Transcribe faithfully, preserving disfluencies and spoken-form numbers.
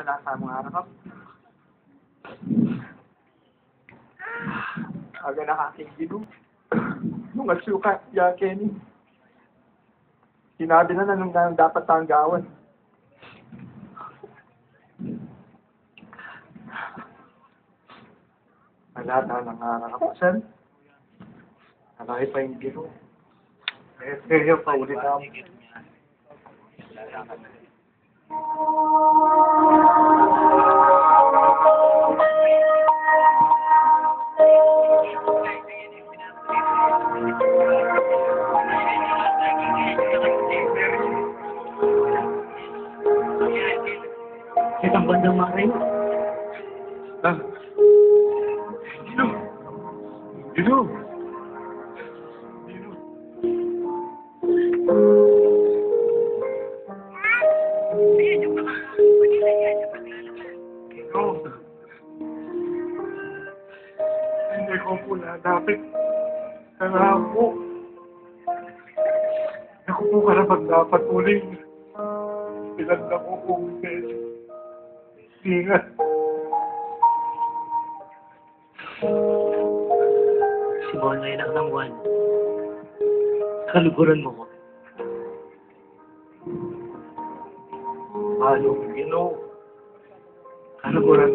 Wala sa mga anak. Aga na kaking Ginu. Nung asuka ya keni, sinabi na na nung dapat tanggawan. Ala, tana nga na kapusan. Ala, ipainggit ko. Eh, kaya pa ulit ako. Kitang bandang makain. Ah. Dino. Dino. Dino. Dino. Hindi ko po nadapit. Sana po. Ako po karapat dapat uling. Pinanda ko po, beses. Ingat. Si Bon ay anak ng Juan. Kaluguran mo ko. Ano, Gino? Kaluguran